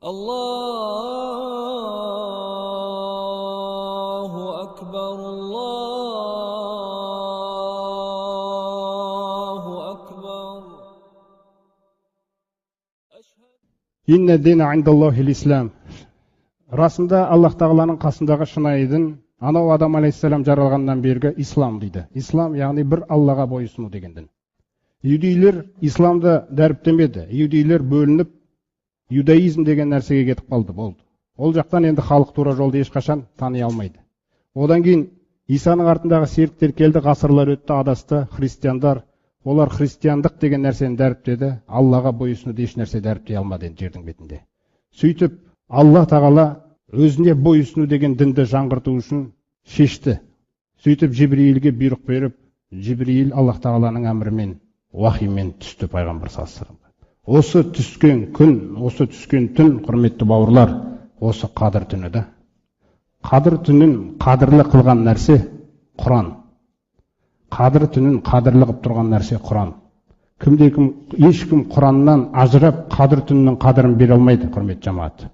Allahu akbar, Allahu akbar. Инна дина индаллахи ислам. Расында Аллах тағаланың қасындағы шынайы дін анау Адам алейхиссалам жаралғаннан бергі ислам дейді. Ислам яғни бір Аллаға бойұсыну деген дін. Иудейлер исламды дәріптемеді. Иудейлер бөлініп иудаизм деген нәрсеге кетіп қалды, болды. Ол жақтан енді халық тура жолды ешқашан тани алмайды. Одан кейін Исаның артындағы серіктер келді, ғасырлар өтті, адасты христиандар. Олар христиандық деген нәрсені дәріптеді, Аллаға бойұсынуды еш нәрсе дәріптей алмады енді жердің бетінде. Сөйтіп Алла тағала өзіне бойұсыну деген дінді жаңғырту үшін шешті. Сөйтіп Жибриилге бұйрық беріп, Жибриил Аллах тағаланың әмірімен, уахимен түсті пайғамбар саллаллаху алейхи вассаламға. Осы түскен күн, осы түскен түн, құрметті бауырлар, осы Қадір түні да. Қадір түнін қадірлі қылған нәрсе Құран. Қадір түнін қадірлі қылып тұрған нәрсе Құран. Кімде кім, ешкім Құраннан ажырап Қадір түнінің қадірін бере алмайды, құрметті жамағат.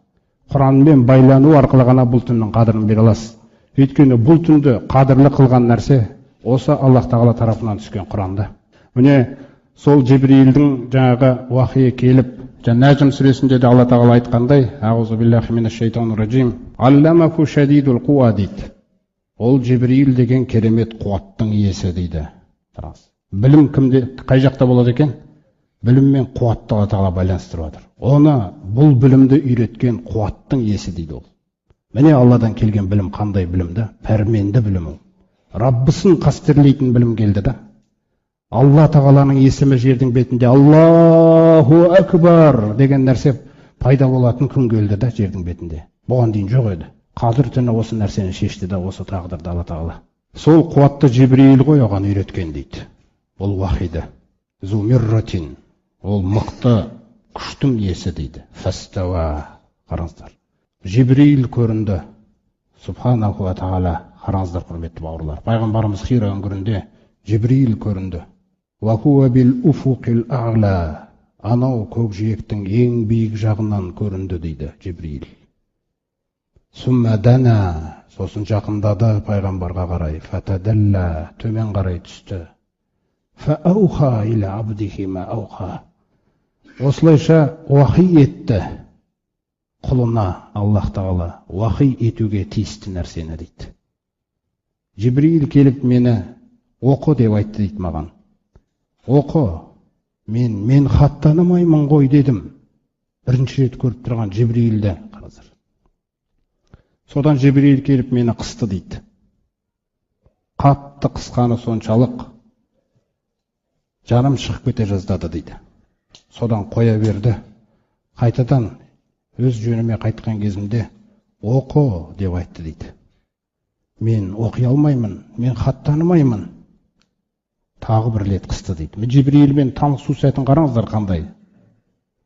Құранмен байлану арқылы ғана бұл түннің қадірін бере аласыз. Өйткені бұл түнді қадірлі қылған нәрсе осы Аллах тағала тарапынан түскен Құранда. Міне сол Жибриилдің жаңағы уахиы келіп, Нәжім сүресінде де Алла тағала айтқандай, Ағузу биллахи минаш шайтанир ражим, Алламаху шадидул қуа дейді. Ол Жибриил деген керемет қуаттың иесі дейді. Рас. Білім кімде, қай жақта болады екен? Білім мен қуатты Алла тағала байланыстырып жатыр. Оны бұл білімді үйреткен қуаттың иесі дейді ол. Міне Алладан келген білім қандай білім да? Пәрменді білім ол. Раббысын қастерлейтін білім келді да. Алла тағаланың есімі жердің бетінде Аллаху акбар деген нәрсе пайда болатын күн келді да жердің бетінде. Бұған дейін жоқ еді. Қадір түні осы нәрсені шешті да, осы тағдырды Алла тағала. Сол қуатты Жибриил ғой оған үйреткен дейді. Ол уахиді. Зумирратин. Ол мықты күштің иесі дейді. Фастауа. Қараңыздар. Жибриил көрінді. Субханаху ва тағала. Қараңыздар, құрметті бауырлар. Пайғамбарымыз Хира үңгірінде Жибриил көрінді. Уа хуа бил уфуқил ағла. Анау көкжиектің ең биік жағынан көрінді дейді Жибриил. Сумма дана, сосын жақындады пайғамбарға қарай. Фатадалла, төмен қарай түсті. Фа ауха иля абдихи ма ауха. Осылайша уахи етті құлына Аллах тағала уахи етуге тиісті нәрсені дейді. Жибриил келіп мені оқы деп айтты дейді маған. Оқы, мен хат танымаймын ғой дедім. Бірінші рет көріп тұрған Жибриилді қараңыздар. Содан Жибриил келіп мені қысты дейді. Қатты қысқаны соншалық, жаным шығып кете жаздады дейді. Содан қоя берді. Қайтадан өз жөніме қайтқан кезімде оқы деп айтты дейді. Мен оқи алмаймын, мен хат танымаймын. Тағы бір рет қысты дейді. Мен Жибриилмен танысу сәтін қараңыздар қандай.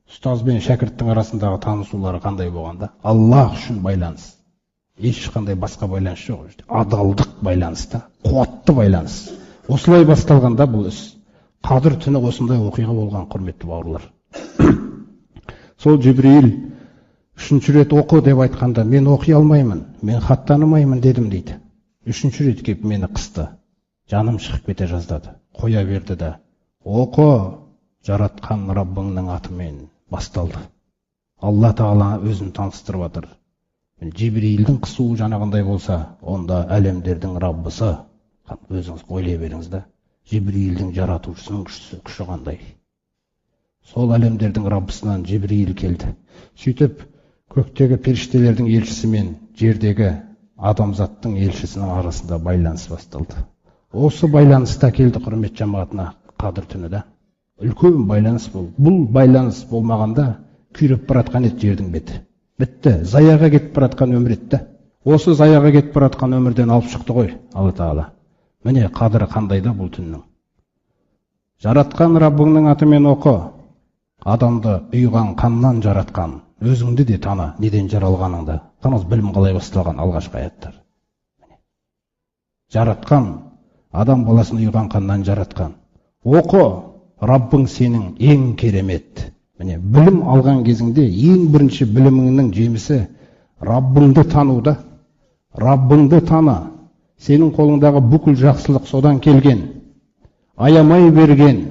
Ұстаз бен шәкірттің арасындағы танысулары қандай болғанда, Аллах үшін байланыс. Ешқандай басқа байланыс жоқ ол жерде. Адалдық байланыс та, қуатты байланыс. Осылай басталғанда бұл іс. Қадір түні осындай оқиға болған, құрметті бауырлар. Сол Жибриил үшінші рет оқы деп айтқанда, мен оқи алмаймын, мен хат танымаймын дедім дейді. Үшінші рет келіп мені қысты. Жаным шығып кете жаздады. Қоя берді да, оқы, жаратқан Раббыңның атымен басталды. Алла тағала өзін таныстырып жатыр. Жибриилдің қысуы жаңағындай болса, онда әлемдердің Раббысы, өзіңіз ойлай беріңіз да, Жибриилдің жаратушысының күші қандай. Сол әлемдердің Раббысынан Жибриил келді. Сөйтіп, көктегі періштелердің елшісі мен жердегі адамзаттың елшісінің арасында байланыс басталды. Осы байланыста келді құрмет жамағатына Қадір түні да. Үлкен байланыс бұл. Бұл байланыс болмағанда күйреп баратқан еді жердің беті. Бітті, заяға кетіп баратқан өмір еді да. Осы заяға кетіп баратқан өмірден алып шықты ғой Алла тағала. Міне қадірі қандай да бұл түннің. Жаратқан Раббыңның атымен оқы. Адамды ұйыған қаннан жаратқан. Өзіңді де тана, неден жаралғаныңды. Қараңыз, білім қалай басталған алғашқы аяттар. Міне. Жаратқан, адам баласын ұйыған қаннан жаратқан. Оқы, Раббың сенің ең керемет, Міне, білім алған кезіңде ең бірінші біліміңнің жемісі Раббыңды тануда. Раббыңды таны. Сенің қолыңдағы бүкіл жақсылық содан келген. Аямай берген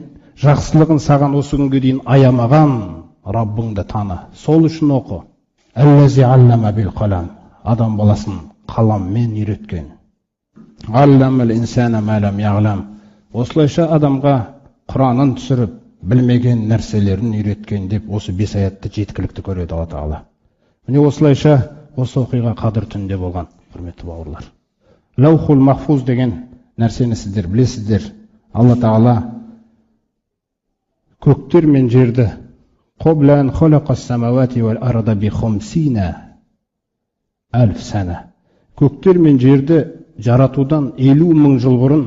жақсылығын саған осы күнге дейін аямаған Раббыңды таны. Сол үшін оқы. Әлләзи аллама бил қалам. Адам баласын қаламмен үйреткен. Алламал инсана ма лам яғлам. Осылайша адамға Құранын түсіріп, білмеген нәрселерін үйреткен деп осы 5 аятты жеткілікті көреді Алла Тағала. Міне осылайша осы оқиға Қадір түнінде болған, құрметті бауырлар. Лаухул махфуз деген нәрсені сіздер білесіздер. Алла Тағала көктер мен жерді қоблан халақас самавати вал арда би 50 алф сана. Көктер мен жерді жаратудан 50 мың жыл бұрын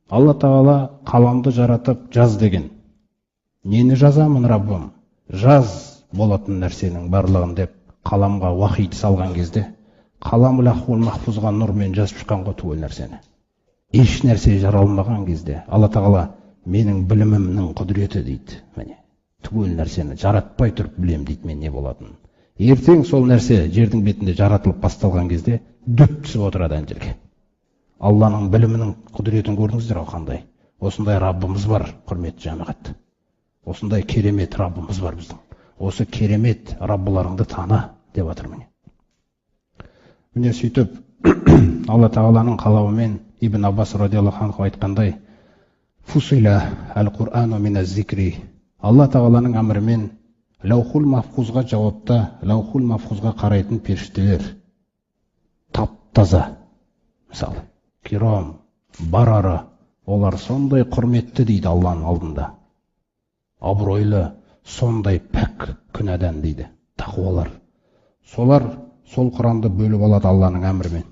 Алла Тағала қаламды жаратып жаз деген. Нені жазамын, Раббым? Жаз болатын нәрсенің барлығын деп қаламға уахиді салған кезде қалам лахул махфузға нұрмен жазып шыққан ғой түгел нәрсені. Еш нәрсе жаралмаған кезде Алла Тағала менің білімімнің құдіреті дейді. Міне, түгел нәрсені жаратпай тұрып білем дейді мен не болатынын. Ертең сол нәрсе жердің бетінде жаратылып басталған кезде дөп түсіп отырады ана жерге. Алланың білімінің құдіретін көрдіңіздер ғой қандай. Осындай Раббымыз бар, құрметті жамағат. Осындай керемет Раббымыз бар біздің. Осы керемет Раббыларыңды тана деп жатыр міне. Міне сөйтіп Алла Тағаланың қалауымен Ибн Аббас радиаллаху анху айтқандай, фусила әл-Қур'ану миназ-зикри. Алла Тағаланың әмірімен Лаухул махфузға жауапта, Лаухул махфузға қарайтын періштелер тап-таза. Мысалы, кирам, барара, олар сондай құрметті дейді Алланың алдында. Абыройлы, сондай пәк күнәдан дейді, тақуалар. Солар сол Құранды бөліп алады Алланың әмірімен.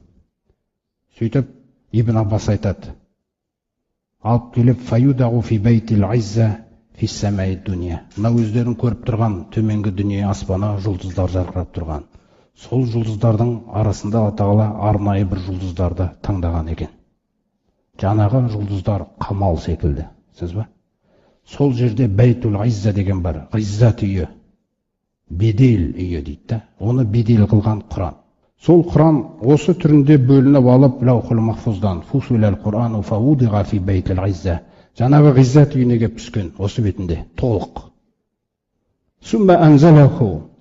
Сөйтіп Ибн Аббас айтады, алып келіп фаюдағу фи бейтил изза фи самаи дуния. Мына өздерін көріп тұрған төменгі дүние аспаны жұлдыздар жарқырап тұрған. Сол жұлдыздардың арасында Алла Тағала арнайы бір жұлдыздарды таңдаған екен. Жаңағы жұлдыздар қамал секілді, сіз ба? Сол жерде Бәйтул Изза деген бар, Ғиззат үйі, бедел үйі дейді да. Оны бедел қылған Құран. Сол Құран осы түрінде бөлініп алып Лаухул Махфуздан фусулал Құрану фаудиға фи Бәйтул Изза. Жаңағы Ғиззат үйіне келіп түскен осы бетінде толық. Сумма анзалаху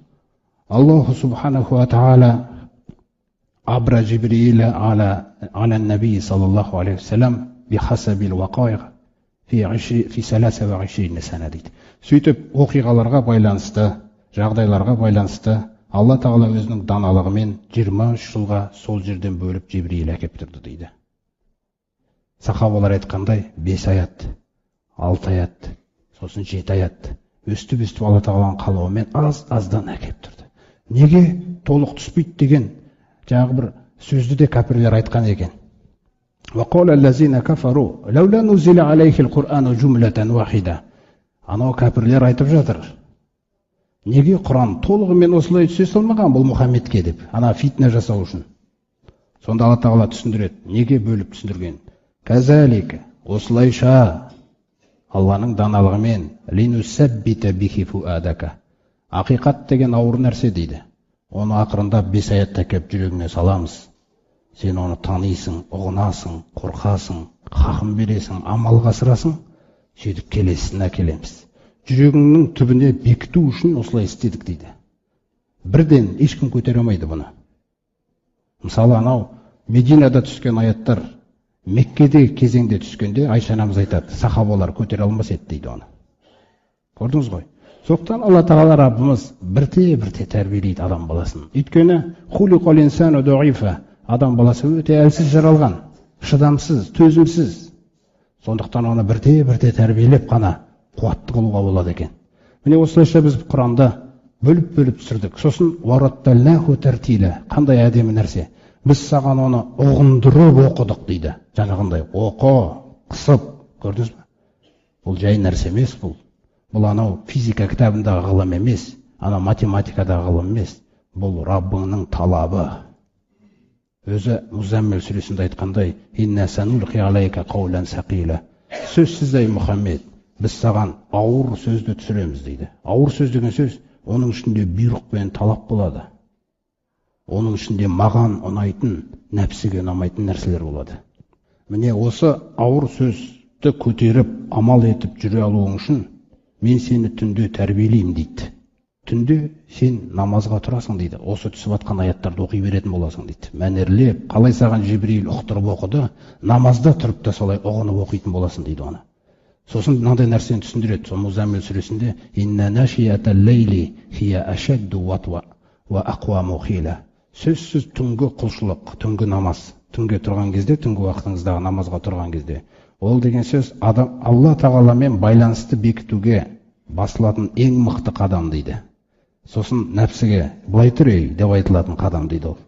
Аллаху субханаху ва тағала абра Жибриила аля наби саллаллаху алейхи вассалам бихасабил вақаиқ фи 23 сана дейді. Сөйтіп оқиғаларға байланысты, жағдайларға байланысты Алла Тағала өзінің даналығымен 23 жылға сол жерден бөліп Жибриил әкеп тұрды дейді. Сахабалар айтқандай 5 аят, 6 аят, сосын 7 аят. Өстіп-өстіп Алла Тағаланың қалауымен аз-аздан әкеп тұрды. Неге толық түспейді деген жаңағы бір сөзді де кәпірлер айтқан екен. وَقَالَ الَّذِينَ كَفَرُوا لَوْلَا نُزِّلَ عَلَيْهِ الْقُرْآنُ جُمْلَةً وَاحِدَةً. Анау кәпірлер айтып жатыр. Неге Құран толығымен осылай түсе салмаған бұл Мұхаммедке деп, ана фитна жасау үшін. Сонда Алла Тағала түсіндіреді, неге бөліп түсіндірген? Кәзәлика, осылайша Алланың даналығымен линусаббита бихи фуадака. Ақиқат деген ауыр нәрсе дейді. Оны ақырындап 5 аятта кеп жүрегіңе саламыз. Сен оны танисың, ұғынасың, қорқасың, хақын бересің, амалға асырасың, сөйтіп келесісін әкелеміз. Жүрегіңнің түбіне бекіту үшін осылай істедік дейді. Бірден ешкім көтере алмайды бұны. Мысалы, анау Мединада түскен аяттар Меккеде кезеңде түскенде Айша анамыз айтады, сахабалар көтере алмас еді дейді оны. Көрдіңіз ғой. Соқтан Алла Тағала Раббымыз бірте-бірте тәрбиелейді адам баласын. Өйткені хулиқал инсану дуифа, адам баласы өте әлсіз жаралған, шыдамсыз, төзімсіз. Сондықтан оны бірте-бірте тәрбиелеп қана қуатты қылуға болады екен. Міне осылайша біз Құранда бөліп-бөліп түсірдік. Сосын варатталнаху тартила, қандай әдемі нәрсе. Біз саған оны ұғындырып оқыдық дейді. Жаңағындай оқы, қысып, көрдіңіз бе? Бұл жай нәрсе емес бұл. Бұл анау физика кітабындағы ғылым емес, анау математикадағы ғылым емес. Бұл Раббыңның талабы. Өзі Музаммил сүресінде айтқандай, «Инна санулқи алайка қаулан сақила». Сөзсіз, ай Мұхаммед, Біз саған ауыр сөзді түсіреміз дейді. Ауыр сөз деген сөз, оның ішінде бұйрық пен талап болады. Оның ішінде маған ұнайтын, нәпсіге ұнамайтын нәрселер болады. Міне осы ауыр сөзді көтеріп, амал етіп жүре алуың үшін мен сені түнде тәрбиелеймін дейді. Түнде сен намазға тұрасың дейді. Осы түсіп атқан аяттарды оқи беретін боласың дейді. Мәнерлеп, қалай саған Жибрил ұқтырып оқыды, намазда тұрып та солай ұғынып оқитын боласың дейді оны. Сосын мынандай нәрсені түсіндіреді. Сол Музаммил сүресінде инна нашиятал лейли хия ашадду ватва ва ақваму хила. Сөзсіз түнгі құлшылық, түнгі намаз, түнге тұрған кезде, түнгі уақытыңыздағы намазға тұрған кезде, ол деген сөз адам Алла тағаламен байланысты бекітуге басылатын ең мықты қадам дейді. Сосын нәпсіге былай тұр ей деп айтылатын қадам дейді ол.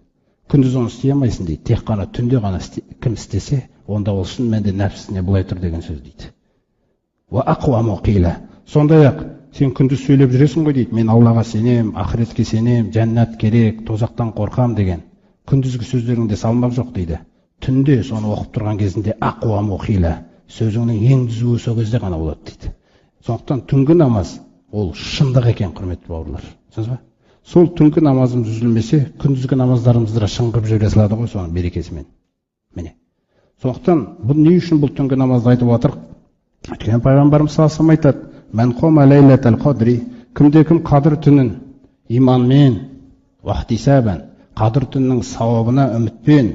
Күндіз оны істей алмайсың дейді. Тек қана түнде ғана кім істесе, онда ол шын мәнінде нәпсісіне былай тұр деген сөз дейді. Уа ақуаму қила. Сондай-ақ сен күндіз сөйлеп жүресің ғой дейді. Мен Аллаға сенем, ақыретке сенем, жәннат керек, тозақтан қорқам деген. Күндізгі сөздеріңде салмақ жоқ дейді. Түнде соны оқып тұрған кезінде ақуаму қила, сөзіңнің ең түзуі сол кезде ғана болады дейді. Сондықтан түнгі намаз ол шындық екен, құрметті бауырлар. Түсіндіңіз ба? Сол түнгі намазымыз үзілмесе, күндізгі намаздарымызды да шыңғырып жібере салады ғой соның берекесімен. Міне. Сондықтан бұл не үшін бұл түнгі намазды айтып жатыр? Өйткені пайғамбарымыз саллаллаху алейхи вассалам айтады: «Мән қома ләйләтәл қадри», кімде кім қадір түнін иманмен, уахтисабан, қадір түнінің сауабына үмітпен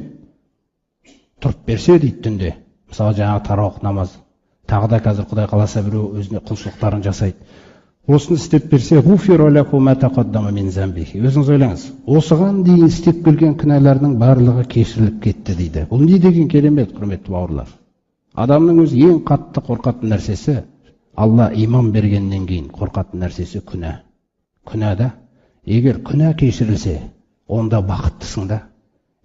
тұрып берсе дейді түнде. Мысалы жаңағы тараух намаз, тағы да қазір Құдай қаласа біреу өзіне құлшылықтарын жасайды. Осыны істеп берсе, ғуфира лаху ма тақаддама мин замбихи. Өзіңіз ойлаңыз, осыған дейін істеп келген күнәларының барлығы кешіріліп кетті дейді. Бұл не деген керемет, құрметті бауырлар? Адамның өзі ең қатты қорқатын нәрсесі, Алла иман бергеннен кейін қорқатын нәрсесі күнә. Күнә да, егер күнә кешірілсе, онда бақыттысың да.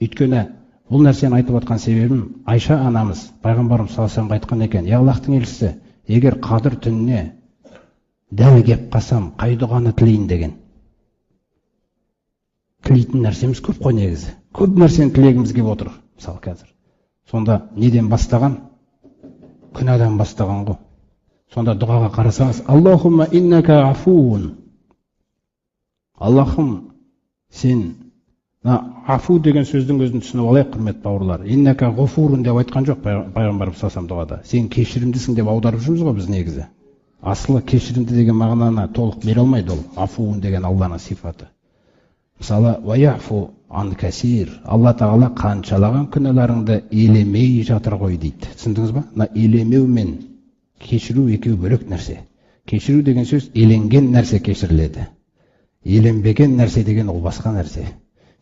Өйткені бұл нәрсені айтып отқан себебім, Айша анамыз пайғамбарымыз саллаллаху алейхи вассаламға айтқан екен: «Я Аллахтың елшісі, егер қадір түніне дәл кеп қалсам, қай дұғаны тілейін?» деген. Тілейтін нәрсеміз көп қой негізі. Көп нәрсені тілегіміз келіп отыр, мысалы қазір. Сонда неден бастаған? Күнәдан бастаған ғой. Сонда дұғаға қарасаңыз, Аллахумма иннака афуун. Аллахым, сен, афу деген сөздің өзін түсініп алайық, құрметті бауырлар. Иннака ғуфурун деп айтқан жоқ пайғамбарымыз саллаллаху алейхи вассалам дұғада. Сен кешірімдісің деп аударып жүрміз ғой біз негізі. Асылы кешірімді деген мағынаны толық бере алмайды ол. Афуун деген Алланың сипаты. Мысалы, уаяфу ан кәсир, Алла тағала қаншалаған күнәларыңды елемей жатыр ғой дейді. Түсіндіңіз ба? Мына елемеу мен кешіру екеуі бөлек нәрсе. Кешіру деген сөз еленген нәрсе кешіріледі. Еленбеген нәрсе деген ол басқа нәрсе.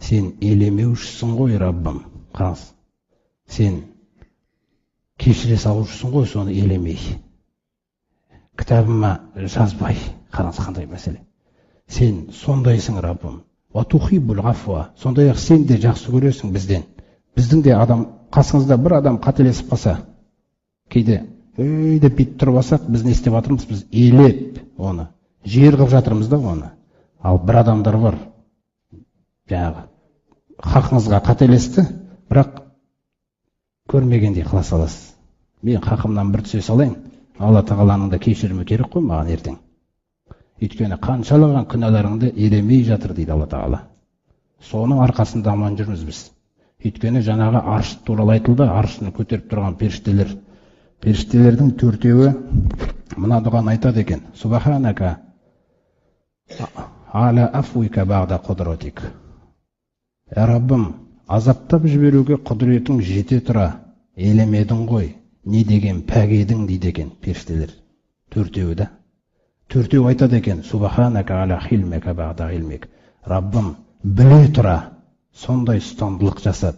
Сен елемеушісің ғой, Раббым. Қараңыз. Сен кешіре салушысың ғой соны елемей. Кітабыма жазбай. Қараңыз қандай мәселе. Сен сондайсың, Раббым. Уа тухиббул афва. Сондай-ақ сен де жақсы көресің бізден. Біздің де адам, қасыңызда бір адам қателесіп қалса, кейде ей деп бүйтіп тұрып алсақ, біз не істеп жатырмыз? Біз елеп оны, жер қылып жатырмыз да оны. Ал бір адамдар бар, жаңағы хақыңызға қателесті, бірақ көрмегендей қыла саласыз. Мен хақымнан бір түсе салайын, Алла тағаланың да кешірімі керек қой маған ертең. Өйткені қаншалаған күнәларыңды елемей жатыр дейді Алла тағала. Соның арқасында аман жүрміз біз. Өйткені жаңағы арш туралы айтылды, аршыны көтеріп тұрған періштелер. Періштелердің төртеуі мына дұғаны айтады екен: Субханака аля афуика бағда құдратик. Ә Раббым, азаптап жіберуге құдіретің жете тұра, елемедің ғой, не деген пәк едің дейді екен періштелер. Төртеуі да. Төртеуі айтады екен: Субханака аля хилмека бағда илмик. Раббым, біле тұра сондай ұстамдылық жасап,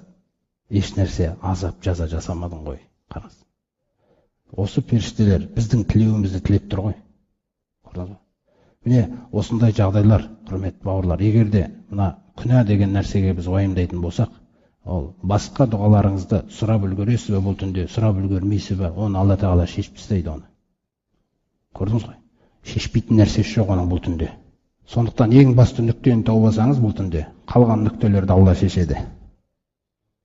еш нәрсе азап жаза жасамадың ғой. Қараңыз. Осы періштелер біздің тілеуімізді тілеп тұр ғой. Көрдіңіз ба? Міне осындай жағдайлар, құрметті бауырлар, егер де мына күнә деген нәрсеге біз уайымдайтын болсақ, ол басқа дұғаларыңызды сұрап үлгересіз бе бұл түнде, сұрап үлгермейсіз бе, оны Алла тағала шешіп тастайды оны. Көрдіңіз ғой? Шешпейтін нәрсесі жоқ оның бұл түнде. Сондықтан ең басты нүктені тауып алсаңыз бұл түнде, қалған нүктелерді Алла шешеді.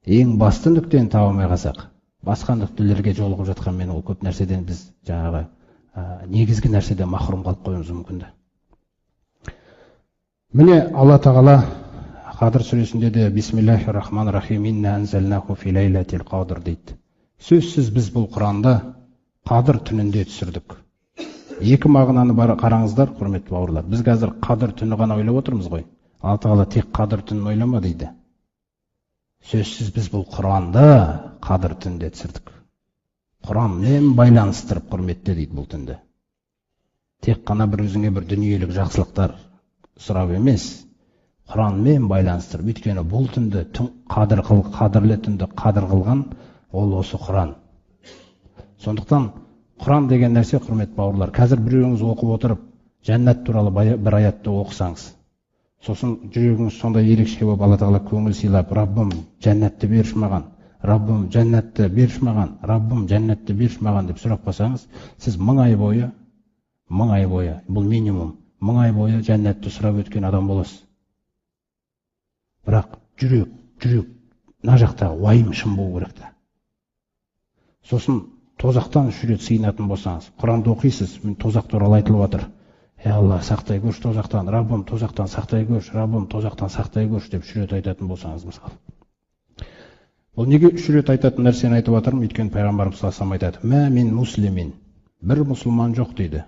Ең басты нүктені таба алмай қалсақ, басқа нүктелерге жолығып жатқанмен ол көп нәрседен біз жаңағы негізгі нәрседен махрұм қалып қоюымыз мүмкін де. Міне, Алла Тағала Қадыр сүресінде де бисмиллахи рахман рахим инна анзалнаху фи лайлатил қадр дейді. Сөзсіз біз бұл Құранды Қадыр түнінде түсірдік. Екі мағынаны бар, қараңыздар, құрметті бауырлар. Біз қазір Қадыр түні ғана ойлап отырмыз ғой. Алла Тағала тек Қадыр түнін ойлама дейді. Сөзсіз біз бұл Құранды Қадыр түнінде түсірдік. Құранмен байланыстырып құрметте дейді бұл түнді. Тек қана бір өзіңе бір дүниелік жақсылықтар сұрап емес, Құранмен байланыстырып. Өйткені бұл түнді түн қадір қыл, қадірлі түнді қадір қылған ол осы Құран. Сондықтан Құран деген нәрсе, құрметті бауырлар, қазір біреуіңіз оқып отырып, жәннат туралы бір аятты оқысаңыз, сосын жүрегіңіз сондай ерекше болып, Алла Тағала көңіл сыйлап, Раббым жәннатты берші маған, Раббым жәннатты берші маған, Раббым жәннатты берші маған деп сұрап қалсаңыз, сіз 1000 ай бойы, 1000 ай бойы, бұл минимум, 1000 ай бойы жәннатты сұрап өткен адам боласыз. Бірақ жүрек мына жақта уайым шын болу керек та. Сосын тозақтан 3 рет сыйынатын болсаңыз, Құранды оқисыз, мен тозақ туралы айтылып жатыр. Е Алла, сақтай көрші тозақтан, Раббым тозақтан сақтай көрші, Раббым тозақтан сақтай көрші деп 3 рет айтатын болсаңыз, мысалы. Бұл неге 3 рет айтатын нәрсені айтып жатырмын? Өйткені пайғамбарымыз саллаллаху алейхи вассалам айтады: «Мә мин муслимин», бір мұсылман жоқ дейді.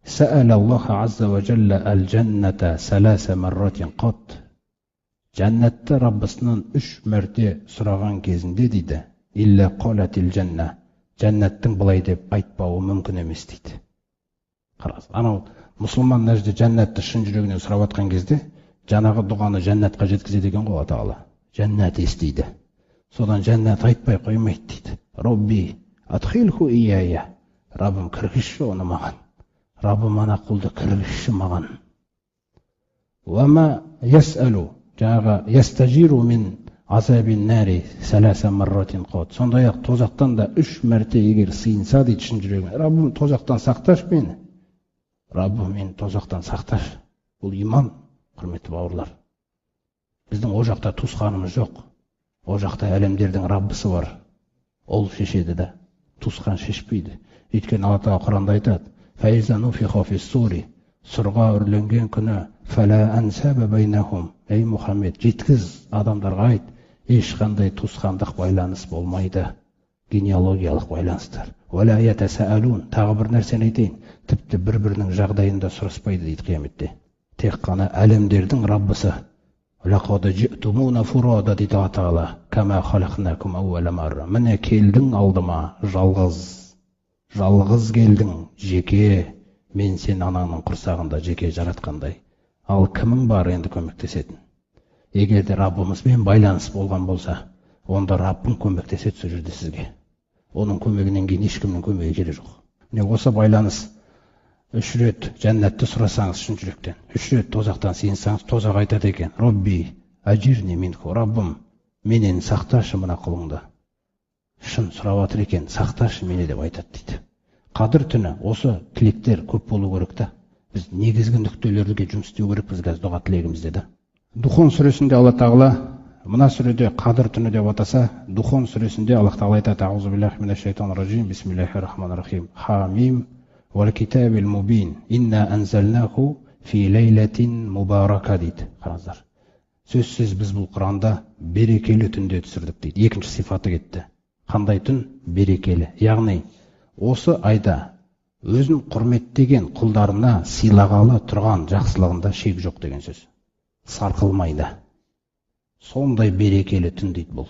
Сәәл Аллаха азза ва жәллә әл-жәнната саласа марратин қат. Жәннатты Раббысынан 3 мәрте сұраған кезінде дейді. Илля қалатил жәнна. Жәннаттың былай деп айтпауы мүмкін емес дейді. Қараңыз, анау мұсылман мына жерде жәннатты шын жүрегінен сұрап жатқан кезде, жаңағы дұғаны жәннатқа жеткізеді екен ғой Алла Тағала. Жәннат естиді. Содан жәннат айтпай қоймайды дейді. Робби адхилху ияя. Раббым кіргізші оны маған. Раббым ана құлды кіргізші маған. Уама ясалу, жаңағы ястажиру мин азабин нари саласа марратин қат. Сондай-ақ тозақтан да 3 мәрте егер сыйынса дейді шын жүрегімен. Раббым тозақтан сақташы мені. Раббым мені тозақтан сақташы. Бұл иман, құрметті бауырлар. Біздің о жақта туысқанымыз жоқ. О жақта әлемдердің Раббысы бар. Ол шешеді да. Туысқан шешпейді. Өйткені Алла Тағала Құранда айтады: «Фаиза нуфиха фис-сури», сұрға үрленген күні, «Фала ансаба байнахум». Ей Мұхаммед, жеткіз адамдарға айт, ешқандай туысқандық байланыс болмайды, генеалогиялық байланыстар. Уала ятасаалун, тағы бір нәрсені айтайын, тіпті бір-бірінің жағдайын да сұрыспайды дейді қияметте. Тек қана әлемдердің Раббысы. Лақад жи'тумуна фурада дейді Алла Тағала, кама халақнакум ауала марра. Міне келдің алдыма, жалғыз, жалғыз келдің, жеке, мен сені анаңның құрсағында жеке жаратқандай. Ал кімің бар енді көмектесетін? Егер де Раббымызбен байланыс болған болса, онда Раббым көмектеседі сол жерде сізге. Оның көмегінен кейін ешкімнің көмегі керек жоқ. Міне осы байланыс 3 рет жәннатты сұрасаңыз шын жүректен, 3 рет тозақтан сыйынсаңыз, тозақ айтады екен: Робби ажирни минху, Раббым менен сақташы мына құлыңды. Шын сұрап жатыр екен, сақташы мені деп айтады дейді. Қадір түні осы тілектер көп болу керек та. Біз негізгі нүктелерге жұмыс істеу керекпіз қазір дұға тілегімізде да. Духон сүресінде Алла Тағала, мына сүреде Қадір түні деп атаса, Духон сүресінде Алла Тағала айтады: Аузу биллахи минаш шайтанир ражим, бисмиллахи рахманир рахим. Хамим вал китабил мубин, инна анзалнаху фи лейлатин мубарака дейді. Қараңыздар. Сөзсіз біз бұл Құранда берекелі түнде түсірдік дейді. Екінші сипаты кетті. Қандай түн? Берекелі. Яғни осы айда өзін құрметтеген құлдарына сыйлағалы тұрған жақсылығында шек жоқ деген сөз. Сарқылмайды. Сондай берекелі түн дейді бұл.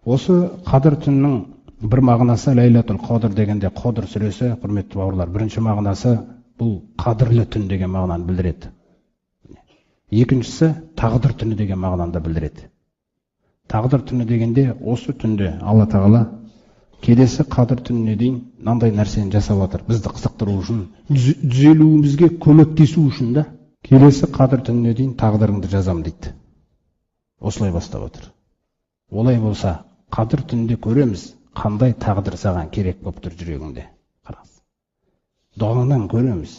Осы Қадір түнінің бір мағынасы Ләйләтул Қадр дегенде Қадр сүресі, құрметті бауырлар, бірінші мағынасы бұл қадірлі түн деген мағынаны білдіреді. Екіншісі тағдыр түні деген мағынаны да білдіреді. Тағдыр түні дегенде осы түнде Алла Тағала келесі Қадір түніне дейін мынандай нәрсені жасап жатыр. Бізді қызықтыру үшін, түзелуімізге көмектесу үшін да. Келесі Қадір түніне дейін тағдырыңды жазам дейді. Осылай бастап отыр. Олай болса, Қадір түнінде көреміз, қандай тағдыр саған керек болып тұр жүрегіңде. Қараңыз. Дұғаңнан көреміз.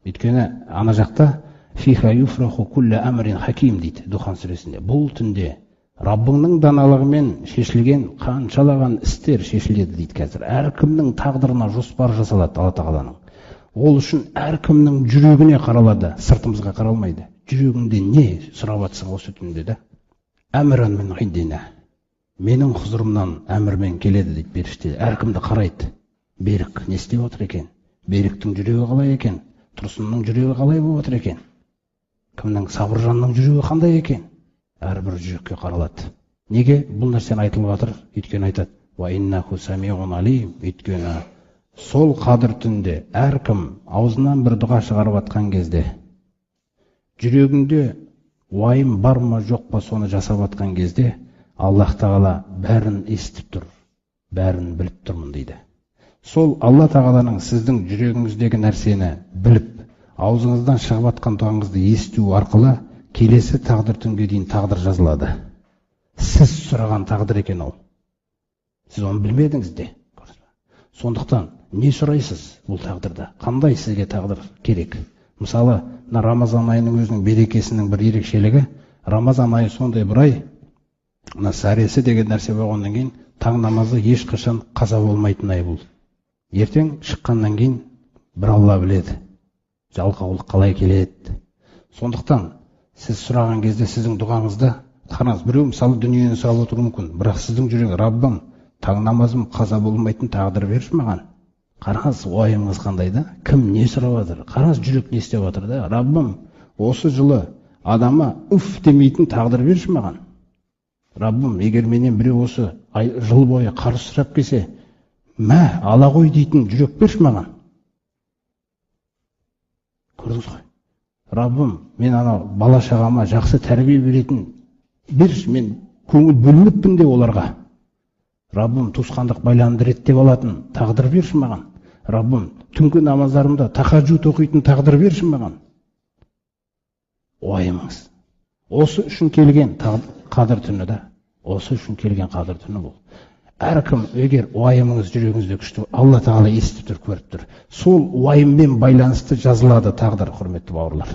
Өйткені ана жақта фиха юфраху кулла амрин хаким дейді Духан сүресінде. Бұл түнде Раббыңның даналығымен шешілген қаншалаған істер шешіледі дейді қазір. Әркімнің тағдырына жоспар жасалады Алла Тағаланың. Ол үшін әркімнің жүрегіне қаралады, сыртымызға қаралмайды. Жүрегіңде не сұрап жатсың осы түнде да? Әмран мин индина. Менің құзырымнан әмірмен келеді дейді періште. Әркімді қарайды. Берік не істеп отыр екен? Беріктің жүрегі қалай екен? Тұрсынның жүрегі қалай болып отыр екен? Кімнің, Сабыржанның жүрегі қандай екен? Әрбір жүрекке қаралады. Неге бұл нәрсені айтылып жатыр? Өйткені айтады, уа иннаху самиғун алим. Өйткені сол қадір түнде әркім аузынан бір дұға шығарып атқан кезде, жүрегінде уайым бар ма жоқ па соны жасап атқан кезде, Аллах Тағала бәрін естіп тұр, бәрін біліп тұрмын дейді. Сол Алла Тағаланың сіздің жүрегіңіздегі нәрсені біліп, аузыңыздан шығып атқан дұғаңызды есту арқылы келесі тағдыр түнге дейін тағдыр жазылады. Сіз сұраған тағдыр екен ол. Сіз оны білмедіңіз де. Сондықтан не сұрайсыз бұл тағдырда? Қандай сізге тағдыр керек? Мысалы, мына Рамазан айының өзінің берекесінің бір ерекшелігі, Рамазан айы сондай бір ай, мына сәресі деген нәрсе болғаннан кейін таң намазы ешқашан қаза болмайтын ай бұл. Ертең шыққаннан кейін бір Алла біледі, жалқаулық қалай келеді. Сондықтан сіз сұраған кезде сіздің дұғаңызда қараңыз, біреу мысалы дүниені сұрап отыруы мүмкін, бірақ сіздің жүрегіңіз, Раббым, таң намазым қаза болмайтын тағдыр берші маған. Қараңыз, уайымыңыз қандай да? Кім не сұрап жатыр? Қараңыз, жүрек не істеп жатыр да? Раббым, осы жылы адама үф демейтін тағдыр берші маған. Раббым, егер менен біреу осы жыл бойы қарыз сұрап келсе, мә, ала қой дейтін жүрек берші маған. Көрдіңіз ғой? Раббым, мен анау бала шағама жақсы тәрбие беретін берші, мен көңіл бөлмеппін де оларға. Раббым, туысқандық байланымды реттеп алатын тағдыр берші маған. Раббым, түнгі намаздарымда тахаджуд оқитын тағдыр берші маған. Уайымыңыз. Осы үшін келген қадір түні да. Осы үшін келген қадір түні бұл. Әркім егер уайымыңыз жүрегіңізде күшті, Алла Тағала естіп тұр, көріп тұр. Сол уайыммен байланысты жазылады тағдыр, құрметті бауырлар.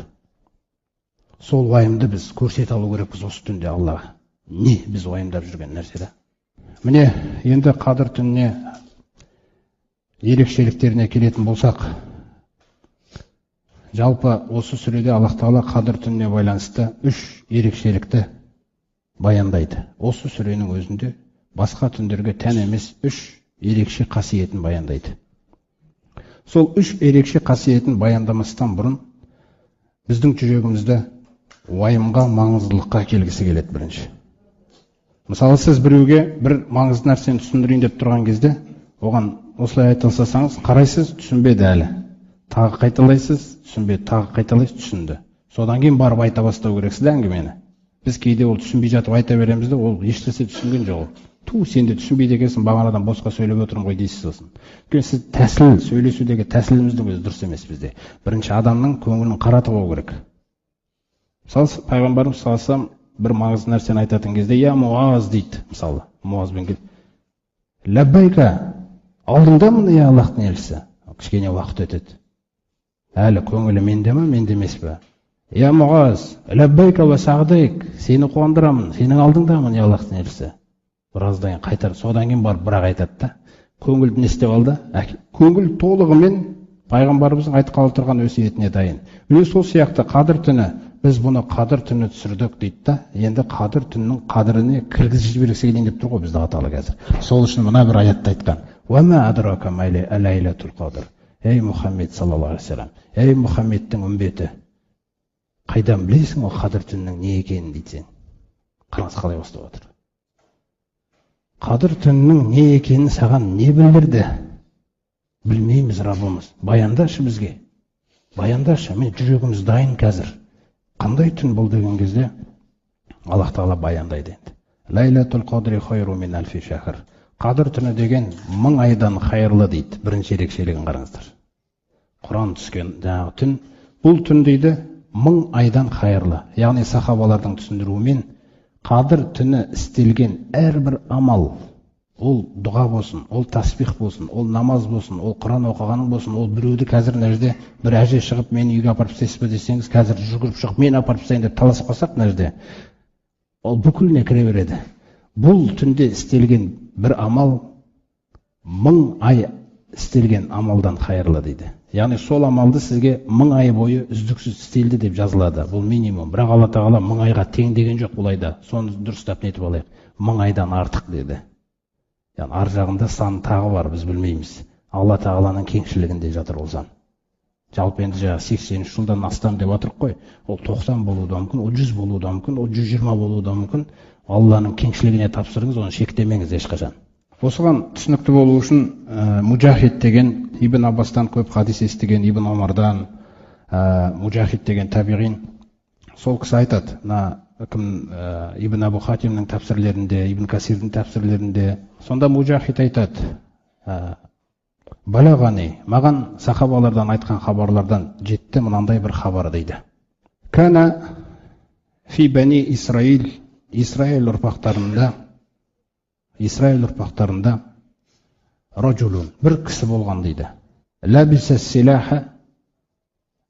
Сол уайымды біз көрсете алу керекпіз осы түнде Аллаға. Не біз уайымдап жүрген нәрсе да? Міне, енді қадір түніне ерекшеліктеріне келетін болсақ, жалпы осы сүреде Аллах Тағала қадір түніне байланысты үш ерекшелікті баяндайды. Осы сүренің өзінде басқа түндерге тән емес үш ерекше қасиетін баяндайды. Сол үш ерекше қасиетін баяндамастан бұрын біздің жүрегімізді уайымға, маңыздылыққа келгісі келеді бірінші. Мысалы, сіз біреуге бір маңызды нәрсені түсіндірейін деп тұрған кезде, оған осылай айта салсаңыз, қарайсыз, түсінбеді әлі. Тағы қайталайсыз, түсінбеді, тағы қайталайсыз, түсінді. Содан кейін барып айта бастау керексіз әңгімені. Біз кейде ол түсінбей жатып айта береміз де, ол ешнәрсе түсінген жоқ. Ту, сен де түсінбейді екенсің, бағанадан босқа сөйлеп отырмын ғой дейсіз сосын. Өйткені сіз тәсіл, сөйлесудегі тәсіліміздің өзі дұрыс емес бізде. Бірінші адамның көңілін қаратып алу керек. Мысалы, пайғамбарымыз саллаллаху алейхи вассалам бір маңызды нәрсені айтатын кезде, я Муаз дейді, мысалы, Муазбен келіп, ләббайка, алдыңдамын, я Аллахтың елшісі. Кішкене уақыт өтеді. Әлі көңілі менде ме, менде емес пе? Я Муаз, ләббайка уа сағдайк, сені қуандырамын, сенің алдыңдамын, я Аллахтың елшісі. Біраздан кейін қайтар, содан кейін барып бірақ айтады да. Көңілді не істеп алды? Көңіл толығымен пайғамбарымыздың айтқалы тұрған өсиетіне дайын. Міне сол сияқты қадір түні, біз бұны қадір түні түсірдік дейді да, енді қадір түнінің қадіріне кіргізіп жібергісі келейін деп тұр ғой бізді Алла Тағала қазір. Сол үшін мына бір аятта айтқан: «Уа ма адрака ма лайлатул қадр». Ей Мұхаммед саллаллаху алейхи вассалам, ей Мұхаммедтің үмбеті, қайдан білесің ол қадір түнінің не екенін дейді сен. Қараңыз қалай бастап отыр. Қадір түнінің не екенін саған не білдірді? Білмейміз, Раббымыз. Баяндашы бізге. Баяндашы, мен жүрегіміз дайын қазір. Қандай түн бұл деген кезде Аллах Тағала баяндайды енді. Лайлатул қадри хайру мин алфи шахр. Қадір түні деген 1000 айдан хайырлы дейді. Бірінші ерекшелігін қараңыздар. Құран түскен жаңағы түн, бұл түн дейді 1000 айдан хайырлы. Яғни сахабалардың түсіндіруімен қадір түні істелген әрбір амал, ол дұға болсын, ол тасбих болсын, ол намаз болсын, ол Құран оқығаның болсын, ол біреуді қазір мына жерде бір әже шығып мені үйге апарып тастайсыз ба десеңіз, қазір жүгіріп шығып мен апарып тастайын деп таласып қалсақ мына жерде, Ол бүкіліне кіре береді. Бұл түнде істелген бір амал 1000 ай істелген амалдан қайырлы дейді. Яғни сол амалды сізге 1000 ай бойы үздіксіз істелді деп жазылады. Бұл минимум. Бірақ Алла Тағала 1000 айға тең деген жоқ бұл айда. Соны дұрыстап нетіп алайық. 1000 айдан артық деді. Яғни ар жағында сан тағы бар, біз білмейміз. Алла Тағаланың кеңшілігінде жатыр ол сан. Жалпы енді жаңағы 83 жылдан астам деп отырық қой. Ол 90 болуы да мүмкін, ол 100 болуы да мүмкін, ол 120 болуы да мүмкін. Алланың кеңшілігіне тапсырыңыз, оны шектемеңіз ешқашан. Осыған түсінікті болу үшін Мужахид деген Ибн Аббастан көп хадис естіген, Ибн Омардан, Мужахид деген табиғин, сол кісі айтады, мына кім Ибн Абу Хатимнің тәпсірлерінде, Ибн Касирдің тәпсірлерінде. Сонда Мужахид айтады, балағани, маған сахабалардан айтқан хабарлардан жетті мынандай бір хабар дейді. Кана фи бани Исраил, Исраил ұрпақтарында, Исраил ұрпақтарында ражулун, бір кісі болған дейді. Лабиса силаха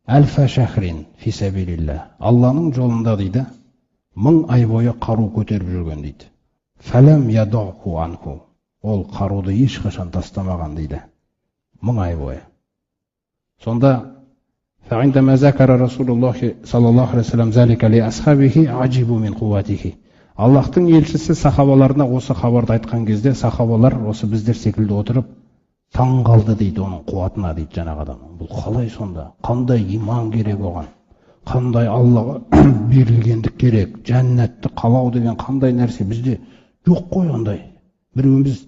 альфа шахрин фи сабилилlah. Алланың жолында дейді, 1000 ай бойы қару көтеріп жүрген дейді. Фалам ядуху анху. Ол қаруды ешқашан тастамаған дейді. 1000 ай бойы. Сонда فعندما ذكر رسول الله صلى الله عليه وسلم ذلك لأصحابه عجبوا من قوته. Аллахтың елшісі сахабаларына осы хабарды айтқан кезде сахабалар осы біздер секілді отырып таң қалды дейді оның қуатына дейді жаңағы адам. Бұл қалай сонда? Қандай иман керек оған? Қандай Аллаға берілгендік керек? Жәннатты қалау деген қандай нәрсе? Бізде жоқ қой ондай. Біреуіміз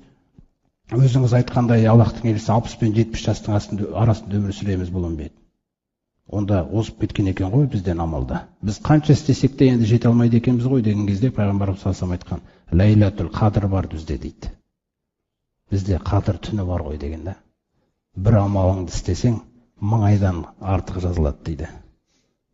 өзіңіз айтқандай Аллахтың елшісі 60 пен 70 жастың арасында өмір сүреміз бұл үмбет. Онда озып кеткен екен ғой бізден амалда. Біз қанша істесек те енді жете алмайды екенбіз ғой деген кезде пайғамбарымыз саллаллаху алейхи вассалам айтқан, Ләйләтул Қадр бар бізде дейді. Бізде Қадр түні бар ғой деген да. Бір амалыңды істесең 1000 айдан артық жазылады дейді.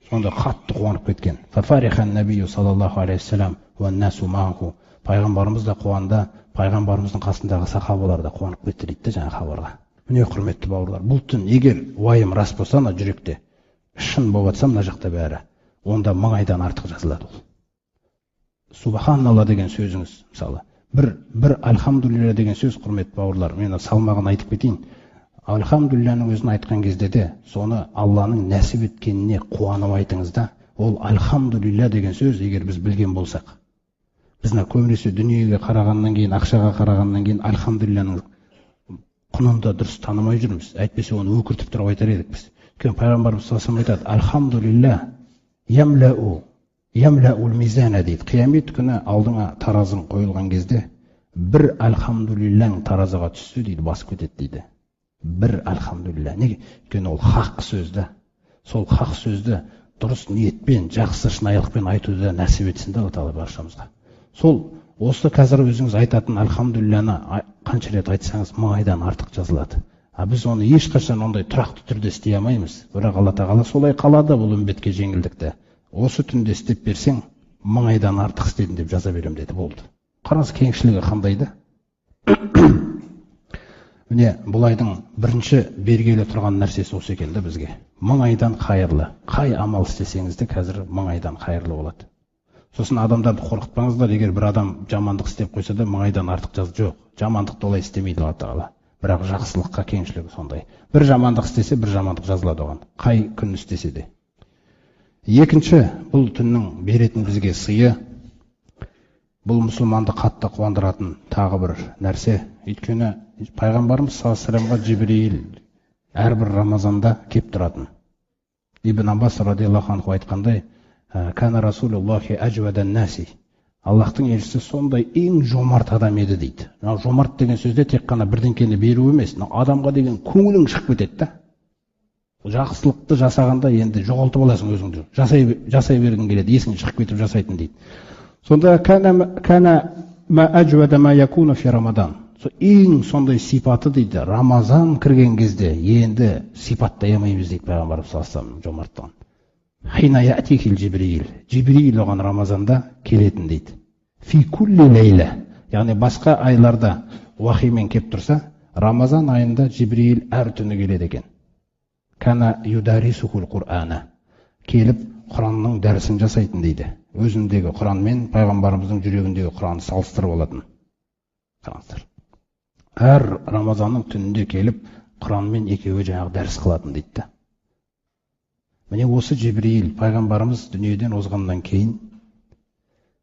Сонда қатты қуанып кеткен. Фафарихан набию саллаллаху алейхи вассалам уа насу мааху. Пайғамбарымыз да қуанды, пайғамбарымыздың қасындағы сахабалар да қуанып кетті дейді жаңа хабарға. Міне құрметті бауырлар, бұл түн егер уайым рас болса ана жүректе шын болып жатса мына жақта бәрі, онда 1000 айдан артық жазылады ол. Субханалла деген сөзіңіз, мысалы, бір альхамдулилля деген сөз, құрметті бауырлар, мен салмағын айтып кетейін. Альхамдулилланың өзін айтқан кезде де соны Алланың нәсіп еткеніне қуанып айтыңыз да, ол альхамдулилля деген сөз егер біз білген болсақ. Біз мына көбінесе дүниеге қарағаннан кейін, ақшаға қарағаннан кейін альхамдулилланың құнын да дұрыс танымай жүрміз. Әйтпесе оны өкіртіп тұрып айтар едік біз. Өйткені пайғамбарымыз саллаллаху алейхи вассалам айтады, альхамдулилля ямлаул мизана дейді. Қиямет күні алдыңа таразың қойылған кезде бір альхамдулиллаң таразыға түссе дейді, басып кетеді дейді. Бір альхамдулилля. Неге? Өйткені ол хақ сөзді. Сол хақ сөзді дұрыс ниетпен, жақсы шынайылықпен айтуды нәсіп етсін да Алла Тағала баршамызға. Сол осы қазір өзіңіз айтатын альхамдулилланы қанша рет айтсаңыз 1000 айдан артық жазылады. А біз оны ешқашан ондай тұрақты түрде істей алмаймыз. Бірақ Алла Тағала солай қалады бұл үмбетке жеңілдікті. Осы түнде істеп берсең, 1000 айдан артық істедім деп жаза беремін деді, болды. Қараңыз кеңшілігі қандай да. Міне бұл айдың бірінші бергелі тұрған нәрсесі осы екен да бізге. 1000 айдан қайырлы. Қай амал істесеңіз де қазір 1000 айдан қайырлы болады. Сосын адамдарды қорқытпаңыздар, егер бір адам жамандық істеп қойса да 1000 айдан артық жаз жоқ. Жамандықты олай істемейді Алла Тағала. Бірақ жақсылыққа кеңшілігі сондай. Бір жамандық істесе, бір жамандық жазылады оған. Қай күн істесе де. Екінші, бұл түннің беретін бізге сыйы, бұл мұсылманды қатты қуандыратын тағы бір нәрсе. Өйткені пайғамбарымыз саллаллаху алейхи вассаламға Жибриил әрбір Рамазанда кеп тұратын. Ибн Аббас радиаллаху анху айтқандай, кана Расулуллахи ажвадан наси. Аллахтың елшісі сондай ең жомарт адам еді дейді. Мынау жомарт деген сөзде тек қана бірдеңкені беру емес, мынау адамға деген көңілің шығып кетеді да. Жақсылықты жасағанда енді жоғалтып аласың өзіңді. Жасай бергің келеді, есің шығып кетіп жасайтын дейді. Сонда кана ма ажвада ма якуну фи Рамадан. Ең сондай сипаты дейді, Рамазан кірген кезде енді сипаттай алмаймыз дейді пайғамбарымыз саллаллаху алейхи вассалам жомарттығын. Хина яътихил Жибриил. Жибриил оған Рамазанда келетін дейді. Фи кулли лейла. Яғни басқа айларда уахимен кеп тұрса, Рамазан айында Жибриил әр түні келеді екен. Кана юдарисухул Qur'ана. Келіп Құранның дәрісін жасайтын дейді. Өзіндегі Құранмен пайғамбарымыздың жүрегіндегі Құранды салыстырып алатын. Қараңыздар. Әр Рамазанның түнінде келіп, Құранмен екеуі жаңағы дәріс қылатын дейді да. Міне осы Жебірейіл пайғамбарымыз дүниеден озғаннан кейін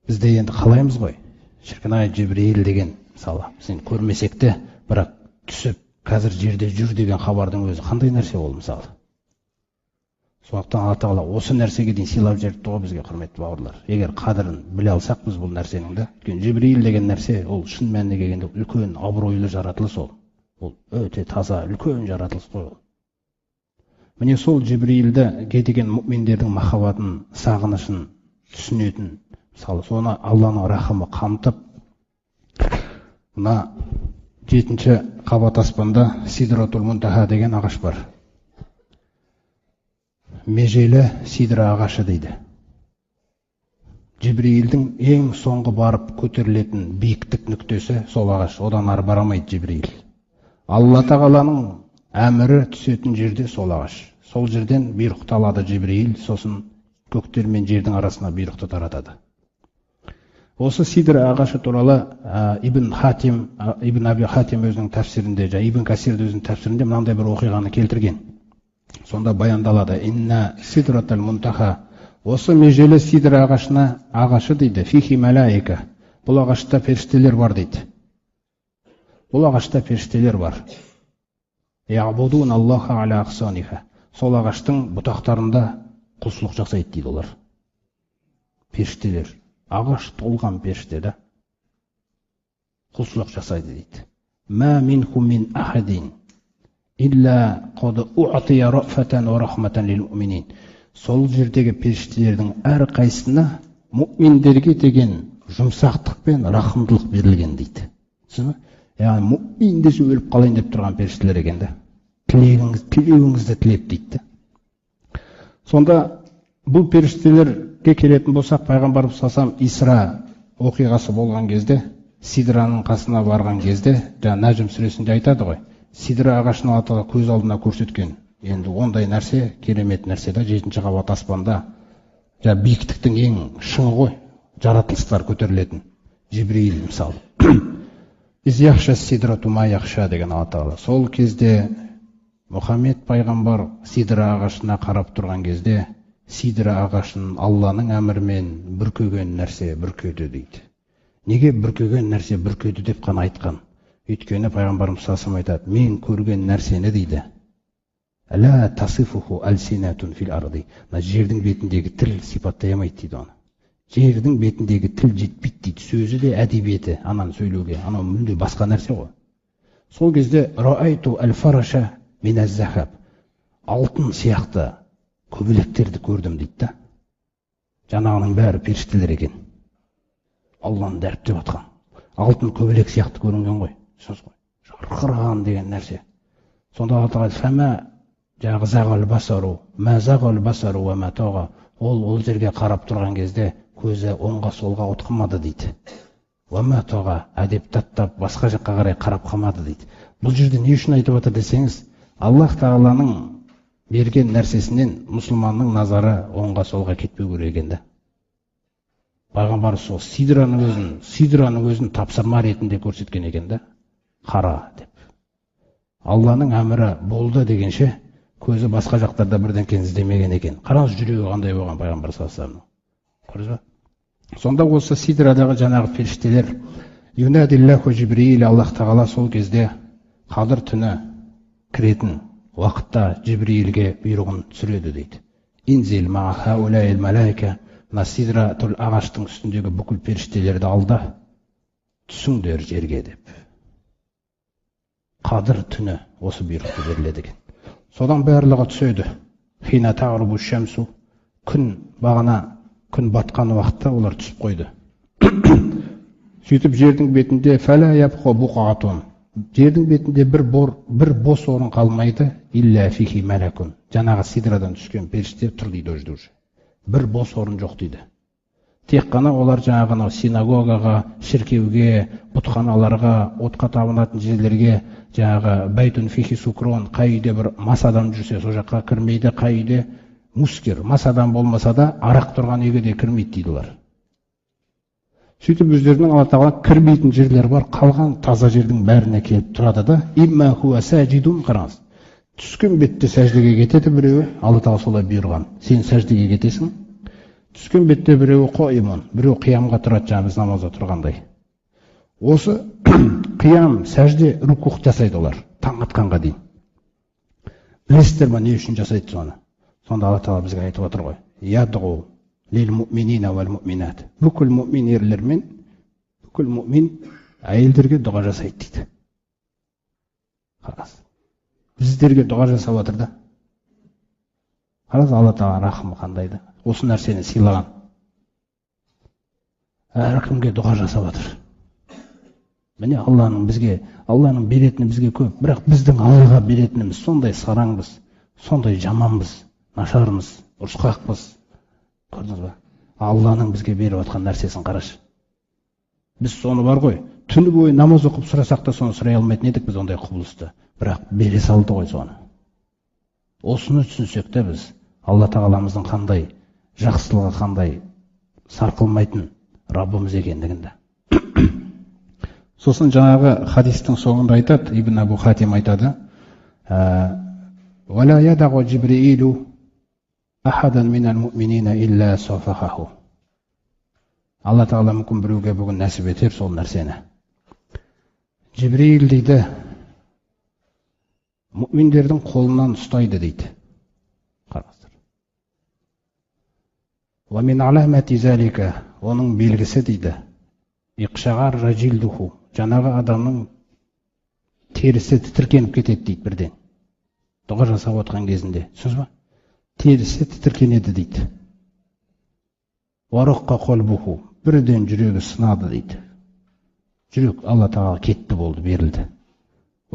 бізде енді қалаймыз ғой. Шіркін-ай, Жебірейіл деген мысалы, біз енді көрмесек те, бірақ түсіп қазір жерде жүр деген хабардың өзі қандай нәрсе ол мысалы. Сондықтан Алла тағала осы нәрсеге дейін сыйлап жіберіпті ғой бізге, құрметті бауырлар. Егер қадірін біле алсақ біз бұл нәрсенің де. Өйткені Жебірейіл деген нәрсе ол шын мәніне келгенде үлкен абыройлы жаратылыс ол. Ол өте таза, үлкен жаратылыс қой ол. Міне сол Жебірейілді деген мүминдердің махаббатын, сағынышын түсінетін, мысалы соны Алланың рахымы қамтып, мына 7-ші қабат аспанда Сидратул Мунтаха деген ағаш бар. Межелі сидра ағашы дейді. Жебірейілдің ең соңғы барып көтерілетін биіктік нүктесі сол ағаш. Одан ары барамайды Жебірейіл. Алла тағаланың әмірі түсетін жерде сол ағаш. Сол жерден бұйрықты алады Жебірейіл, сосын көктер мен жердің арасына бұйрықты таратады. Осы сидра ағашы туралы Ибн Хатим, Ибн Аби Хатим өзінің тәфсирінде, және Ибн Касир өзінің тәфсирінде мынандай бір оқиғаны келтірген. Сонда баяндалады. Инна сидратал мунтаха. Осы межелі сидра ағашына, ағашы дейді, фихи малаика. Бұл ағашта періштелер бар дейді. Бұл ағашта періштелер бар. Я'будун Аллаха аля ақсаниха. Сол ағаштың бұтақтарында құлшылық жасайды дейді олар. Періштелер. Ағаш толған періште да. Құлшылық жасайды дейді. Ма минхум мин ахадин илля қад уътия рафатан ва рахматан лил муъминин. Сол жердегі періштелердің әрқайсысына мүминдерге деген жұмсақтық пен рахымдылық берілген дейді. Түсіндің бе? Яғни мүмин десе өліп қалайын деп тұрған періштелер екен да. Тілеуіңізді тілеп дейді. Сонда бұл періштелерге келетін болсақ, пайғамбарымыз саллаллаху алейхи вассалам Исра оқиғасы болған кезде, Сидраның қасына барған кезде, жаңа Нәжім сүресінде айтады ғой, Сидра ағашын Алла тағала көз алдына көрсеткен. Енді ондай нәрсе керемет нәрсе да, 7-ші қабат аспанда, жаңа биіктіктің ең шыңы ғой, жаратылыстар көтерілетін. Жебірейіл мысалы. Из яхша сидрату ма яхша деген Алла тағала. Сол кезде Мұхаммед пайғамбар сидра ағашына қарап тұрған кезде, сидра ағашын Алланың әмірімен бүркеген нәрсе бүркеді дейді. Неге бүркеген нәрсе бүркеді деп қана айтқан? Өйткені пайғамбарымыз саллаллаху алейхи вассалам айтады, мен көрген нәрсені дейді. Ла тасифуху алсинатун фил арди. Мына жердің бетіндегі тіл сипаттай алмайды дейді оны. Жердің бетіндегі тіл жетпейді дейді. Сөзі де әдебиеті, ананы сөйлеуге, анау мүлде басқа нәрсе ғой. Сол кезде раайту әл-фараша миназ-захаб. Алтын сияқты көбелектерді көрдім дейді да. Жаңағының бәрі періштелер екен. Алланы дәріптеп атқан. Алтын көбелек сияқты көрінген ғой. Сөз ғой. Жарқыраған деген нәрсе. Сонда Алла тағала фәмә жаңағы зағал басару, мә зағал басару уә мә таға. Ол жерге қарап тұрған кезде көзі оңға солға отқымады дейді. Уә мә таға, әдеп таттап басқа жаққа қарай қарап қалмады дейді. Бұл жерде не үшін айтып отыр десеңіз, Аллах тағаланың берген нәрсесінен мұсылманның назары оңға солға кетпеу керек екен да. Пайғамбар сол сидраның өзін тапсырма ретінде көрсеткен екен да. Қара деп. Алланың әмірі болды дегенше көзі басқа жақтарда бірдеңкені іздемеген екен. Қараңыз, жүрегі қандай болған пайғамбар саллаллаху алейхи вассаламның. Көрдіңіз ба? Сонда осы сидрадағы жаңағы періштелер юнадиллаху Жибриил, Аллах тағала сол кезде Қадыр түні кіретін уақытта Жибриилге бұйрығын түсіреді дейді. Инзил ма'a хаулаил малаика, мына сидратул ағаштың үстіндегі бүкіл періштелерді ал да түсіңдер жерге деп. Қадыр түні осы бұйрықты беріледі екен. Содан барлығы түседі. Хина тағрубу шамсу, күн бағана күн батқан уақытта олар түсіп қойды. Сөйтіп жердің бетінде фәлә ябқа буқатун, жердің бетінде бір бос орын қалмайды, илля фихи малакун. Жаңағы сидрадан түскен періште тұр дейді ол жерде уже. Бір бос орын жоқ дейді. Тек қана олар жаңағы анау синагогаға, шіркеуге, бұтханаларға, отқа табынатын жерлерге, жаңағы бәйтун фихи сукрон, қай үйде бір мас адам жүрсе сол жаққа кірмейді, қай үйде мускер, мас адам болмаса да арақ тұрған үйге де кірмейді дейді олар. Сөйтіп өздерінің Алла тағала кірмейтін жерлер бар, қалған таза жердің бәріне келіп тұрады да, имма хуа сажидун, қараңыз. Түскен бетте сәждеге кетеді біреуі, Алла тағала солай бұйырған. Сен сәждеге кетесің. Түскен бетте біреуі қоимун, біреуі қиямға тұрады, жаңа біз намазда тұрғандай. Осы қиям, сәжде, рукух жасайды олар, таң атқанға дейін. Білесіздер ма не үшін жасайды соны? Сонда Алла тағала бізге айтып отыр ғой. Ядғу лил муъминина вал муъминат. Бүкіл муъмин ерлер мен бүкіл муъмин әйелдерге дұға жасайды дейді. Қараңыз. Біздерге дұға жасап отыр да. Қараңыз, Алла тағала рахымы қандай да. Осы нәрсені сыйлаған. Әркімге дұға жасап отыр. Міне Алланың бізге, Алланың беретіні бізге көп, бірақ біздің Аллаға беретініміз сондай сараңбыз, сондай жаманбыз, нашармыз, ұрысқақпыз. Көрдіңіз ба? Алланың бізге беріп жатқан нәрсесін қарашы. Біз соны бар ғой, түні бойы намаз оқып сұрасақ та соны сұрай алмайтын едік біз ондай құбылысты. Бірақ бере салды ғой соны. Осыны түсінсек те біз Алла тағаламыздың қандай жақсылығы, қандай сарқылмайтын Раббымыз екендігін де. Сосын жаңағы хадистің соңында айтады, Ибн Абу Хатим айтады, «Уәлә ядағу Жибриилу ахадан минал муъминина илля сафахаху». Алла тағала мүмкін біреуге бүгін нәсіп етер сол нәрсені. Жибриил дейді, мүминдердің қолынан ұстайды дейді. Қараңыздар. «Уа мин аламати залика», оның белгісі дейді, «Иқшағарра жилдуху», жаңағы адамның терісі тітіркеніп кетеді дейді бірден. Дұға жасап отқан кезінде, түсіндіңіз ба? Терісі тітіркенеді дейді. Уараққа қалбуху, бірден жүрегі сынады дейді. Жүрек Алла тағала кетті болды, берілді.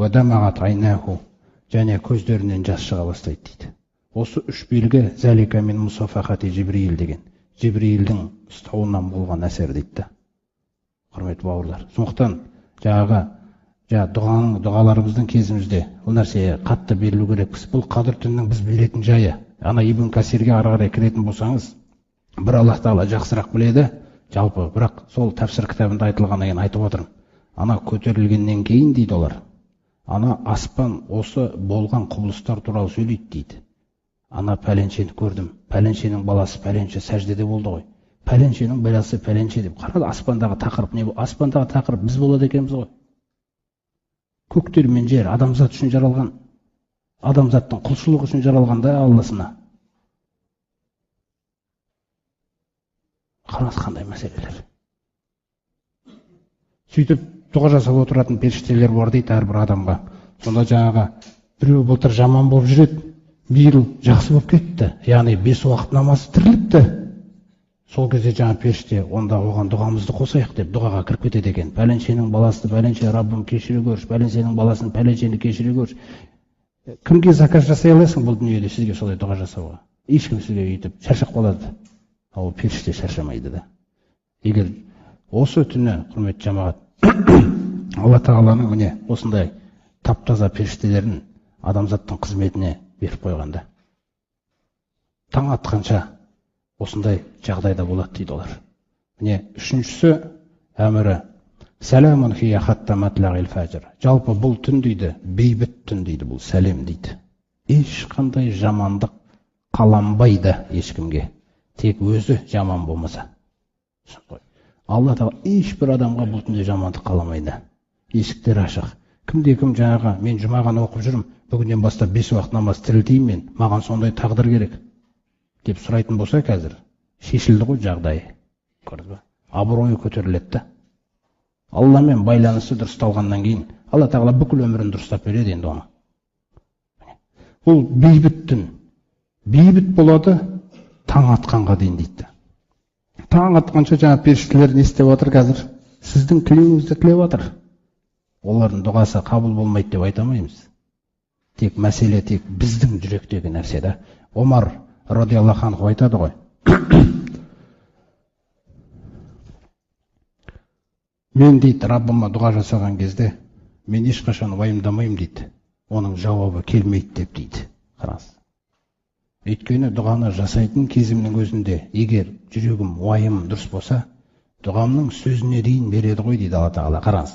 Уадамағат айнаху, және көздерінен жас шыға бастайды дейді. Осы үш белгі залика мин мусафахати Жибриил деген, Жибриилдің ұстауынан болған әсер дейді. Құрметті бауырлар, сондықтан жаңағы дұғаның, дұғаларымыздың кезімізде бұл нәрсеге қатты берілу керекпіз. Бұл қадір түнінің біз беретін жайы. Ана Ибн Касирге ары қарай кіретін болсаңыз, бір Аллах тағала жақсырақ біледі жалпы, бірақ сол тәпсір кітабында айтылғаннан кейін айтып отырмын. Ана көтерілгеннен кейін дейді олар, ана аспан осы болған құбылыстар туралы сөйлейді дейді. Ана пәленшені көрдім, пәленшенің баласы пәленше сәждеде болды ғой, пәленшенің баласы пәленше деп. Қарады, аспандағы тақырып не? Аспандағы тақырып біз болады екенбіз ғой. Көктер мен жер адамзат үшін жаралған, адамзаттың құлшылығы үшін жаралған да Алласына. Қараңыз қандай мәселелер. Сөйтіп дұға жасап отыратын періштелер бар дейді әрбір адамға. Сонда жаңағы біреу былтыр жаман болып жүреді, биыл жақсы болып кетті. Яғни 5 уақыт намазы тіріліпті. Сол кезде жаңа періште, онда оған дұғамызды қосайық деп дұғаға кіріп кетеді екен. Пәленшенің баласы, пәленше, Раббым кешіре көрші, пәленшенің баласын, пәленшені кешіре көрші. Кімге заказ жасай аласың бұл дүниеде сізге солай дұға жасауға? Ешкім сізге өйтіп шаршап қалады. Ал періште шаршамайды да. Егер осы түні, құрметті жамағат, Алла тағаланың міне осындай тап-таза періштелерін адамзаттың қызметіне беріп қойғанда, таң атқанша осындай жағдайда болады дейді олар. Міне үшіншісі әмірі сәләмун хия хатта матлағил фәжр. Жалпы бұл түн дейді, бейбіт түн дейді, бұл сәлем дейді. Ешқандай жамандық қаланбайды ешкімге. Тек өзі жаман болмаса. Алла тағала ешбір адамға бұл түнде жамандық қаламайды. Есіктер ашық. Кімде кім жаңағы мен жұма ғана оқып жүрмін, бүгіннен бастап 5 уақыт намаз тірілтейін мен, маған сондай тағдыр керек деп сұрайтын болса, қазір шешілді ғой жағдайы. Көрдіңіз ба? Абыройы көтеріледі да. Алламен байланысы дұрысталғаннан кейін Алла тағала бүкіл өмірін дұрыстап береді енді оны. Бұл бейбіт түн. Бейбіт болады таң атқанға дейін дейді. Таң атқанша жаңа періштелер не істеп жатыр қазір? Сіздің тілеуіңізді тілеп жатыр. Олардың дұғасы қабыл болмайды деп айта алмаймыз. Тек мәселе тек біздің жүректегі нәрсе да. Омар радиаллаху анху айтады ғой. Мен дейді Раббыма дұға жасаған кезде мен ешқашан уайымдамаймын дейді. Оның жауабы келмейді деп дейді. Қараңыз. Өйткені дұғаны жасайтын кезімнің өзінде егер жүрегім уайым дұрыс болса, Дұғамның сөзіне дейін береді ғой дейді Алла Тағала. Қараңыз,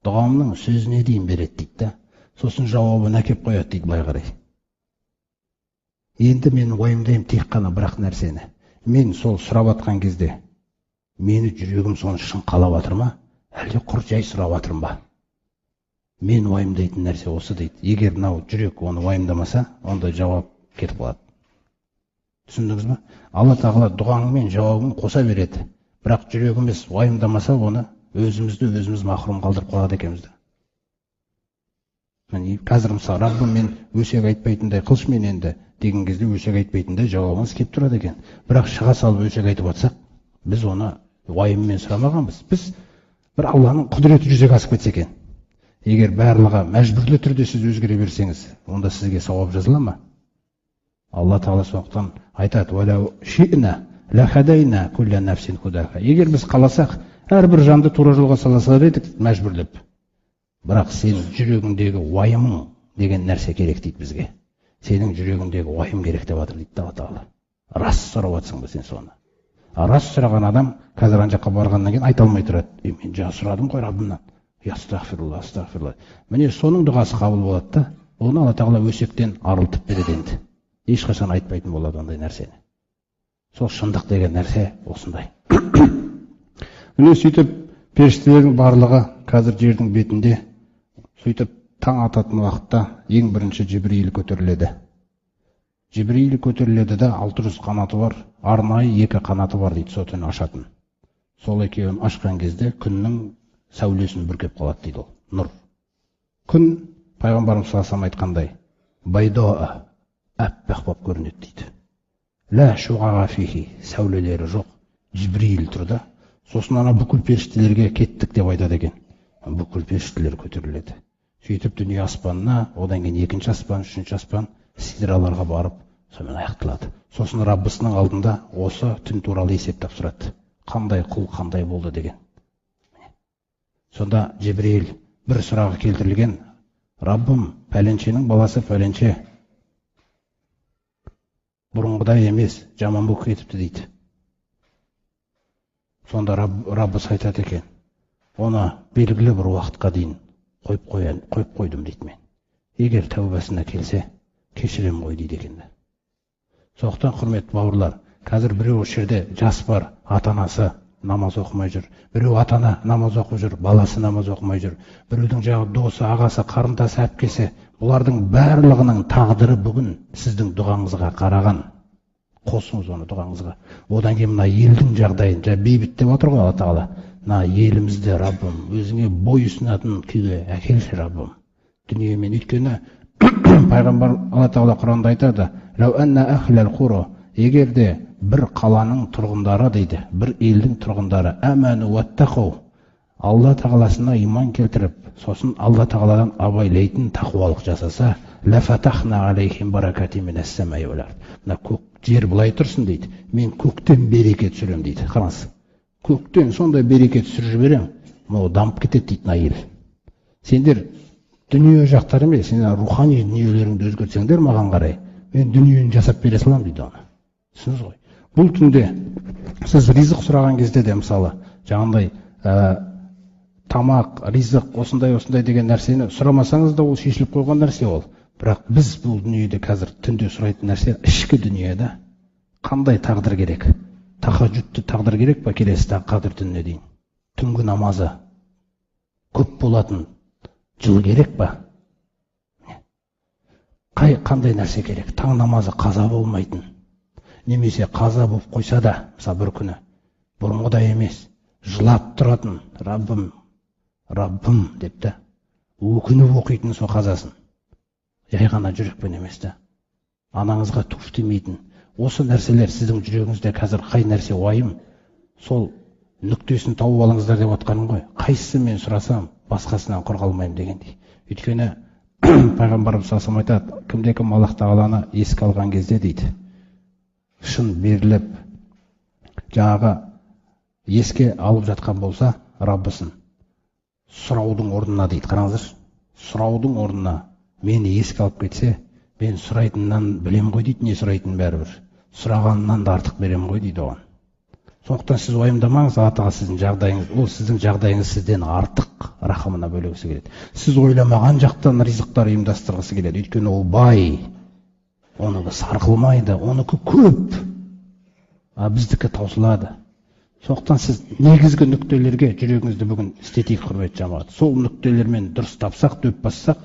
дұғамның сөзіне дейін береді дейді да, сосын жауабын әкеп қояды дейді былай қарай. Енді мен уайымдаймын тек қана бір-ақ нәрсені. Мен сол сұрап атқан кезде мені жүрегім соны шын қалап жатыр ма, әлде құр жай сұрап жатырмын ба? Мен уайымдайтын нәрсе осы дейді. Егер мынау жүрек оны уайымдамаса, онда жауап кетіп қалады. Түсіндіңіз ба? Алла Тағала дұғаң мен жауабын қоса береді. Бірақ жүрегіміз уайымдамаса, оны өзімізді өзіміз махрұм қалдырып қалады екенбіз. Міне қазір мысалы, Раббым, мен өсек айтпайтындай қылшы мен енді деген кезде өсек айтпайтындай жауабыңыз келіп тұрады екен. Бірақ шыға салып өсек айтып жатсақ, біз оны уайыммен сұрамағанбыз. Біз бір Алланың құдіреті жүзеге асып кетсе екен. Егер барлығы мәжбүрлі түрде сіз өзгере берсеңіз, онда сізге сауап жазыла ма? Алла Тағала сондықтан айтады: егер біз қаласақ, әрбір жанды тура жолға сала салар едік мәжбүрлеп. Бірақ сен жүрегіңдегі уайымың деген нәрсе керек дейді бізге. Сенің жүрегіңдегі уайым керек деп жатыр дейді Алла Тағала. Рас сұрап жатсың ба сен соны? Рас сұраған адам қазір ана жаққа барғаннан кейін айта алмай тұрады. Мен жаңа сұрадым ғой Раббымнан. Астағфирулла, астағфирулла. Міне соның дұғасы қабыл болады да, оны Алла Тағала өсектен арылтып береді енді. Ешқашан айтпайтын болады ондай нәрсені. Сол шындық деген нәрсе осындай. Міне сөйтіп періштелердің барлығы қазір жердің бетінде, сөйтіп таң ататын уақытта ең бірінші Жібриил көтеріледі. Жібриил көтеріледі да, 600 қанаты бар, арнайы 2 қанаты бар дейді, сол түні ашатын. Сол екеуін ашқан кезде күннің сәулесін бүркеп қалады дейді ол, нұр. Күн, пайғамбарымыз саллаллаху алейхи айтқандай, байдаа, аппақ болып көрінеді дейді. Ла шуғаға фихи, сәулелері жоқ. Жібриил тұр да, сосын ана бүкіл періштелерге кеттік деп айтады екен. Бүкіл періштелер көтеріледі. Сөйтіп дүние аспанына, одан кейін екінші аспан, үшінші аспан, сидраларға барып, сонымен аяқталады. Сосын Раббысының алдында осы түн туралы есеп тапсырады. Қандай құл қандай болды деген. Сонда Жібриил бір сұрағы келтірілген: Раббым, пәленшенің баласы пәленше бұрынғыдай емес, жаман болып кетіпті дейді. Сонда Раббысы айтады екен, оны белгілі бір уақытқа дейін қойып қойдым дейді мен. Егер тәубасына келсе, кешірем ғой дейді екен. Сондықтан, құрметті бауырлар, қазір біреу осы жерде жас бар, ата-анасы намаз оқымай жүр. Біреу ата-ана намаз оқып жүр, баласы намаз оқымай жүр. Біреудің жағы досы, ағасы, қарындасы, әпкесі, бұлардың барлығының тағдыры бүгін сіздің дұғаңызға қараған. Қосыңыз оны дұғаңызға. Одан кейін мына елдің жағдайын, жаңа бейбіт деп отыр ғой Алла Тағала. Мына елімізді, Раббым, өзіңе бой ұсынатын күйге әкелші, Раббым. Дүниемен, өйткені пайғамбар Алла Тағала Құранда айтады: «Лау анна ахлал қура», егер де бір қаланың тұрғындары дейді, бір елдің тұрғындары аману уаттақу, Алла Тағаласына иман келтіріп, сосын Алла Тағаладан абайлайтын тақуалық жасаса, ла фатахна алейхим баракати минас самаи вал ард. Мына көк жер былай тұрсын дейді, мен көктен береке түсіремін дейді. Қараңыз, көктен сондай береке түсіріп жіберемін, мынау дамып кетеді дейді мына ел. Сендер дүние жақтар емес, сендер рухани дүниелеріңді өзгертсеңдер маған қарай, мен дүниені жасап бере саламын дейді оны. Түсіндіңіз ғой? Бұл түнде сіз ризық сұраған кезде де, мысалы, жаңағындай тамақ, ризық, осындай-осындай деген нәрсені сұрамасаңыз да, ол шешіліп қойған нәрсе ол. Бірақ біз бұл дүниеде қазір түнде сұрайтын нәрсе ішкі дүниеде. Қандай тағдыр керек? Тахажжудты тағдыр керек па келесі қадір түніне дейін? Түнгі намазы көп болатын жыл керек па? Қандай нәрсе керек? Таң намазы қаза болмайтын, немесе қаза болып қойса да, мысалы, бір күні бұрынғыдай емес, жылап тұратын, Раббым, Раббым деп та, өкініп оқитын сол қазасын. Жай ғана жүрекпен емес та. Анаңызға туф демейтін. Осы нәрселер сіздің жүрегіңізде қазір қай нәрсе уайым, сол нүктесін тауып алыңыздар деп отқаным ғой. Қайсысын мен сұрасам, басқасынан құр қалмаймын дегендей. Өйткені пайғамбарымыз саллаллаху алейхи айтады, кімде кім Аллах Тағаланы еске алған кезде дейді, шын беріліп, жаңағы еске алып жатқан болса, Раббысын сұраудың орнына дейді, қараңыздаршы, сұраудың орнына мені еске алып кетсе, мен сұрайтыннан білем ғой дейді, не сұрайтынын бәрібір. Сұрағанынан да артық берем ғой дейді оған. Сондықтан сіз уайымдамаңыз, Алла тағала сіздің жағдайыңыз, ол сіздің жағдайыңыз сізден артық рахымына бөлегісі келеді. Сіз ойламаған жақтан ризықтар ұйымдастырғысы келеді. Өйткені ол бай, оныкі сарқылмайды, оныкі көп, а біздікі таусылады. Сондықтан сіз негізгі нүктелерге жүрегіңізді бүгін істетейік, құрметті жамағат. Сол нүктелермен дұрыс тапсақ, дөп бассақ,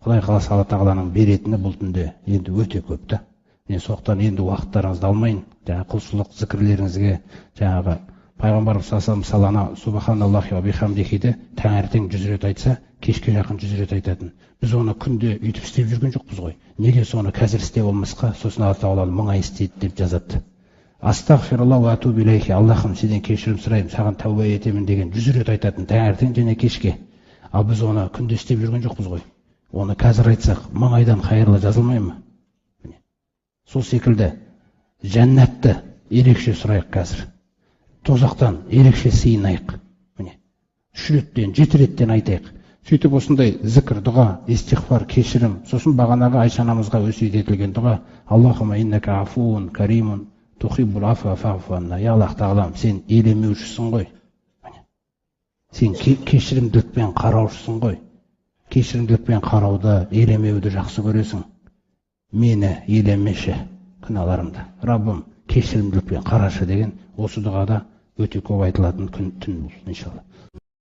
Құдай қаласа Алла тағаланың беретіні бұл түнде енді өте көп та. Мен сондықтан енді уақыттарыңызды алмайын, жаңағы құлшылық зікірлеріңізге, жаңағы пайғамбарымыз саллаллаху алейхи ва субханаллахи ва бихамдихиді таңертең 100 рет айтса, кешке жақын 100 рет айтатын. Біз оны күнде өйтіп істеп жүрген жоқпыз ғой. Неге соны қазір істеп алмасқа, сосын Алла тағала 1000 ай істейді деп жазады. Астағфируллах уа атубу илейхи, Аллахым сенен кешірім сұраймын, саған тәуба етемін деген 100 рет айтатын таңертең және кешке. Ал біз оны күнде істеп жүрген жоқпыз ғой. Оны қазір айтсақ, 1000 айдан қайырлы жазылмай ма? Сол секілді жәннатты ерекше сұрайық қазір. Тозақтан ерекше сыйынайық. Міне, 3 реттен, 7 реттен айтайық. Сөйтіп осындай зікір, дұға, истиғфар, кешірім, сосын бағанағы Айша анамызға өсиет етілген дұға, Аллахума иннака афуун каримун тухиббул афва фаъфу анна. Я Аллах тағалам, сен елемеушісің ғой. Міне. Сен кешірімділікпен қараушысың ғой. Кешірімділікпен қарауды, елемеуді жақсы көресің. Мені елемеші күнәларымды. Раббым, кешірімділікпен қарашы деген осы дұғада өте көп айтылатын күн түн бұл, иншалла.